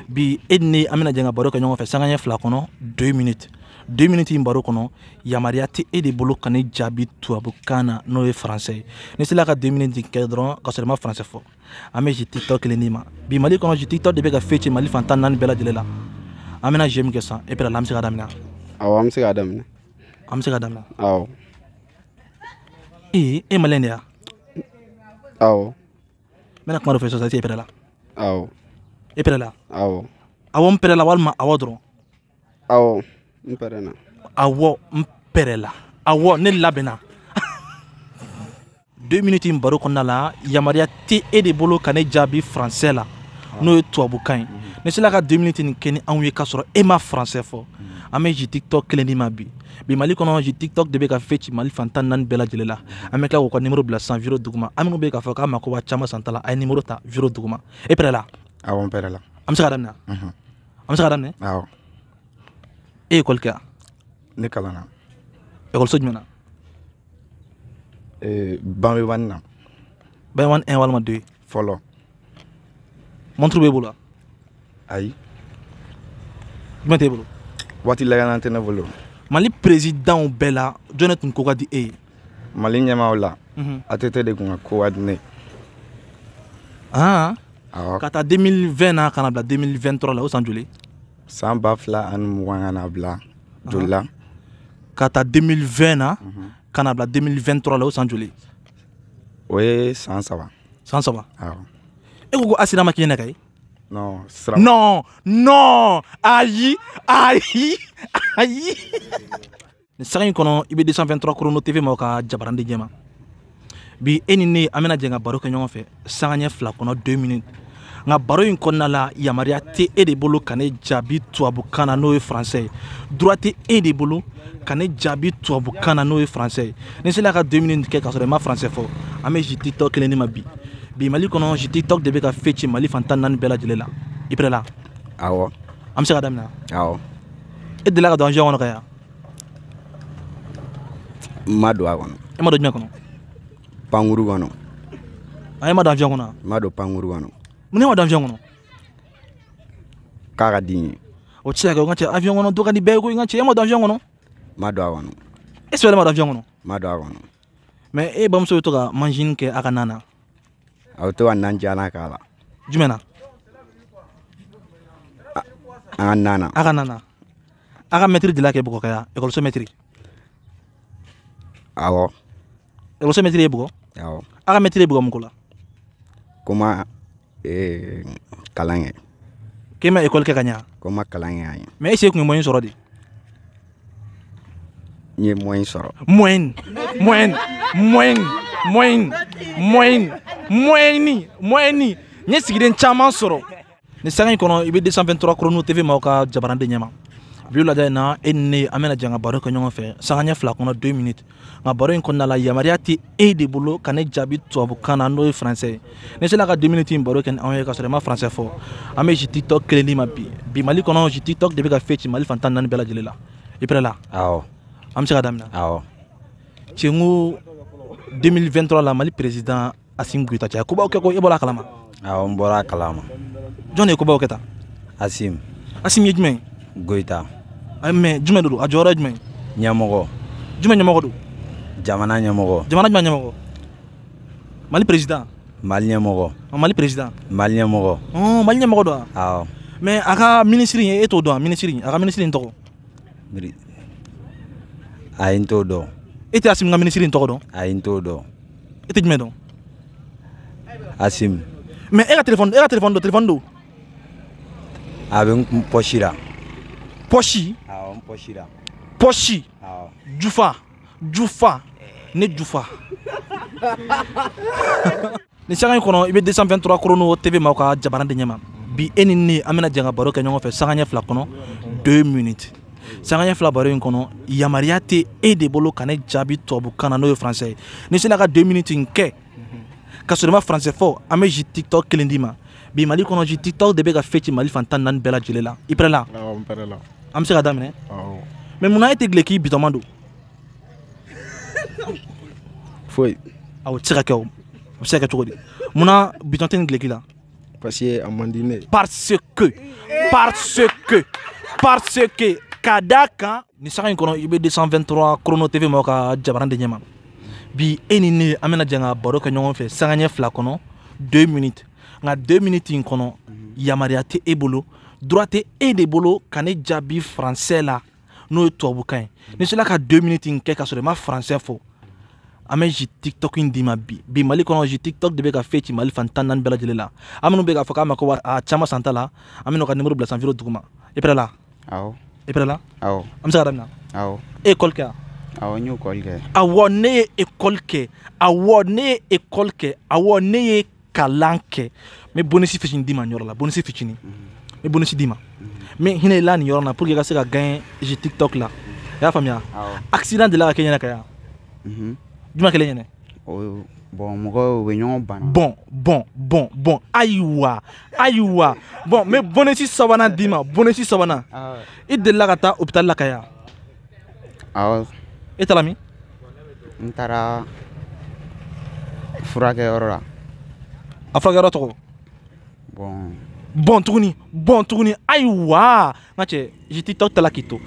Bi e ni ne an bɛna jɛ ka baro kɛ ɲɔgɔn fɛ sangaɲɛ 2 kɔnɔ 2 minutes. 2 minutes in baro kɔnɔ, yamaruya tɛ e de bolo ka ne jaabi tubabukan na n'o ye français ye. Ni sela ka 2 minutes kɛ dɔrɔn ka sɔrɔ i ma français fɔ, an bɛ TikTok kelen d'i ma. Bi Mali kɔnɔ TikTok de bɛ ka fɛ ci Mali fan 14 bɛɛ lajɛlen la. An bɛna jeu min kɛ sisan, e pɛrɛ la, an bɛ se ka daminɛ? Awɔ, an bɛ se k'a daminɛ. An bɛ se ka daminɛ? Awɔ. Ee, e malien de ya? Awɔ. N bɛna kuma dɔ fɔ sisan, e pɛrɛ la? Awɔ. E pɛrɛ la? Awɔ. Awɔ, n pɛrɛ la walima awɔ dɔrɔn? Awɔ, n pɛrɛnna. Awɔ, n pɛrɛ la. Awɔ, ne labɛnna. 2 minutes in baro kɔnɔna la, yamaruya tɛ e de bolo ka ne jaabi français la n'o ye tubabukan ye. Ni sela ka 2 minutes nin kɛ ni anw ye k'a sɔrɔ e ma français fɔ, an bɛ TikTok kelen d'i ma bi. Bi Mali kɔnɔ TikTok de bɛ ka fɛ ci Mali fan 14 bɛɛ lajɛlen la. An bɛ tila k'u ka numéro bila sisan vidéo duguma. An minnu bɛ k'a fɔ k'a mako b'a caman santa la, a ye numéro ta vidéo duguma. E pɛrɛ la? Awɔ, n pɛrɛ la. An bɛ se ka daminɛ? An bɛ se ka daminɛ? Awɔ. E ye école kɛ wa? Ne kalanna. École so jumɛn na? Bangebani na. Bangebani 1 walima 2? Fɔlɔ. Montre b'e bolo wa? Ayi. Jumɛn t'e bolo? Waati lagana tɛ ne bolo. Mali président bɛɛ la, jɔn de tun ko ka di e ye? Mali ɲɛmaaw la, ATT de tun ka ko ka di ne ye. Ah. Awɔ. Ka taa 2020 na ka na bila 2023 la, o san joli? San 2020 ka na bila joli la? Ka taa 2020 na ka na bila 2023 la, o san joli? O ye san 3. San 3? Awɔ. E ko ko accident ma k'i ɲɛna kayi? Non, sira. Non, non, ayi, ayi, ayi. Nin saga in kɔnɔ, i bɛ 223 Chrono TV maaw ka jabarandi ɲɛma. Bi e ni ne an bɛna jɛ ka baro kɛ ɲɔgɔn fɛ sangaɲɛ 2 kɔnɔ 2 minutes. Nka baro in kɔnɔna la, yamaruya tɛ e de bolo ka ne jaabi tubabukan na n'o ye français ye. Droit tɛ e de bolo ka ne jaabi tubabukan na n'o ye français ye. Ni sela ka 2 minutes kɛ k'a sɔrɔ i ma français fɔ, an bɛ TikTok kelen d'i ma bi. Bi Mali kɔnɔ TikTok de bɛ ka fɛ ci Mali fan 14 bɛɛ lajɛlen la. I pɛrɛ la? Awɔ. An bɛ se ka daminɛ? Awɔ. E delila ka don avion kɔnɔ ka yan? N ma don a kɔnɔ. E ma don jumɛn kɔnɔ? Pankuru kɔnɔ. Ah, e ma don avion kɔnɔ? N ma don pankuru kɔnɔ. Mun ne ma don avion kɔnɔ? K'a ka di n ye. O tɛ se ka kɛ, n ka cɛ, avion kɔnɔ don ka di bɛɛ ye koyi, n ka cɛ, e ma don avion kɔnɔ? N ma don a kɔnɔ. E sɛbɛlen ma don avion kɔnɔ? N ma don a kɔnɔ. Mais e bamuso bɛ to ka mansin kɛ a ka nan na? A bɛ to ka nan jalan k'a la. Jumɛn na? An ka nan na. A ka nan na. A ka maître delila k'e bugɔ ka yan, école so maître? Awɔ. École so maître y'e bugɔ? Awɔ. A ka maître y'e bugɔ mun ko la? Ko n ma kalan kɛ. K'e ma école kɛ ka ɲa? Ko n ma kalan kɛ ka ɲa. Mais est-ce que e kun ye moyen sɔrɔ de? N ye moyen sɔrɔ. Moyen, moyen, moyen, moyen, moyen, moyen, moyen. N ye sigiden caman sɔrɔ. Nin sanga in kɔnɔ, i bɛ 223 Chrono TV maaw ka jabaranden ɲɛma. Bi lajɛ in na, e ni ne an bɛna jɛ ka baro kɛ ɲɔgɔn fɛ sangaɲɛ 2 kɔnɔ 2 minutes. Nka baro in kɔnɔna la, yamaruya tɛ e de bolo ka ne jaabi tubabukan na n'o ye français ye. Ni sela ka 2 minutes in baro kɛ ni anw ye k'a sɔrɔ i ma français fɔ, an bɛ TikTok kelen d'i ma bi. Bi Mali kɔnɔ TikTok de bɛ ka fɛ ci Mali fan 14 bɛɛ lajɛlen la. I pɛrɛ la? Awɔ. An bɛ se ka daminɛ? Awɔ. Cɛ, n ko 2023 la, Mali président Assimi Goïta cɛ, kobaw kɛ ko e bɔra a kalama? Awɔ, n bɔra a kalama. Jɔn de ye kobaw kɛ tan? Assimi. Assimi ye jumɛn ye? Goïta. Ayi, mais jumɛn de don? A jɔyɔrɔ ye jumɛn ye? Ɲɛmɔgɔ. Jumɛn ɲɛmɔgɔ don? Jamana ɲɛmɔgɔ. Jamana jumɛn ɲɛmɔgɔ? Mali président. Mali ɲɛmɔgɔ. Mali président. Mali ɲɛmɔgɔ. Ɔn, Mali ɲɛmɔgɔ don wa? Awɔ. Mais a ka ministre in, e t'o dɔn wa? Ministre in, a ka ministre in tɔgɔ? Ayi, n t'o dɔn. E tɛ Assimi ka ministre in tɔgɔ dɔn? Ayi, n t'o dɔn. E tɛ jumɛn dɔn? Assimi. Mais e ka téléphone, e ka téléphone don, téléphone don. A bɛ n poche la. Poche? Awɔ, n poche la. Poche? Awɔ. Jufa, Jufa, ne Jufa. Nin sanga in kɔnɔ, i bɛ 223 Chrono TV maaw ka jabarandi ɲɛma. Bi e ni ne an bɛna jɛ ka baro kɛ ɲɔgɔn fɛ sangaɲɛ 2 kɔnɔ 2 minutes. Sangaɲɛ 2 baro in kɔnɔ, yamaruya tɛ e de bolo ka ne jaabi tubabukan na n'o ye français ye. Ni sela ka 2 minutes in kɛ ka sɔrɔ i ma français fɔ, an bɛ TikTok kelen d'i ma. Bi Mali kɔnɔ TikTok de bɛ ka fɛ ci Mali fan 14 bɛɛ lajɛlen la. I pɛrɛ la? Awɔ, n pɛrɛ la. An bɛ se ka daminɛ? Awɔ. Mais munna e tɛ duloki bitɔnman don? Foyi. Awɔ, o tɛ se ka kɛ o. O bɛ se ka kɛ cogo di? Munna bitɔn tɛ nin duloki la? Parce que a man di ne ye. Parce que, parce que, parce que, ka d'a kan nin sanga in kɔnɔ, i bɛ 223 Chrono TV mɔgɔw ka jabaran de ɲɛma. Bi, e ni ne, an bɛna jɛ ka baro kɛ ɲɔgɔn fɛ sanga ɲɛ 2 kɔnɔ, 2 minutes. Nka 2 minutes in kɔnɔ, yamaruya tɛ e bolo, droit tɛ e de bolo ka ne jaabi français la, n'o ye tubabukan ye. Ni sera ka 2 minutes in kɛ ka sɔrɔ i ma français fɔ, an bɛ zi TikTok in d'i ma bi. Bi Mali kɔnɔ, zi TikTok de bɛ ka fɛn ci Mali fan 14 bɛɛ lajɛlen la. An minnu bɛ k'a fɔ k'a ma ko a caman san ta la, an bɛ n'o ka numéro bila sanfɛ duguma. I prêt la? Awɔ. I prêt la? Awɔ. An bɛ se ka daminɛ? Awɔ. E ye école kɛ wa? Awɔ, n y'o école kɛ. Awɔ, ne ye école kɛ. Awɔ, ne ye école kɛ. Awɔ, ne ye kalan kɛ. N bɛ bonus fitinin d'i ma nin yɔrɔ la, bonus fitinin. N bɛ bonus d'i ma. N bɛ hinɛ i la nin yɔrɔ la pour que i ka se ka gagner zi TikTok la. I y'a faamuya? Awɔ. Accident delila ka kɛ ɲɛna ka yan? Mhm. Jumɛn kɛlen ɲɛna? O bon, mɔgɔw u bɛ ɲɔgɔn bana. Bon, bon, bon, bon, ayiwa, ayiwa. Bon, n bɛ bonus sabanan d'i ma, bonus sabanan. I delila ka taa hôpital la ka yan? Awɔ. E taara min? N taara furakɛyɔrɔ la. A furakɛyɔrɔ tɔgɔ? Bon. Bon tuguni, bon tuguni, ayiwa. N ka cɛ, zi TikTok ta la k'i to.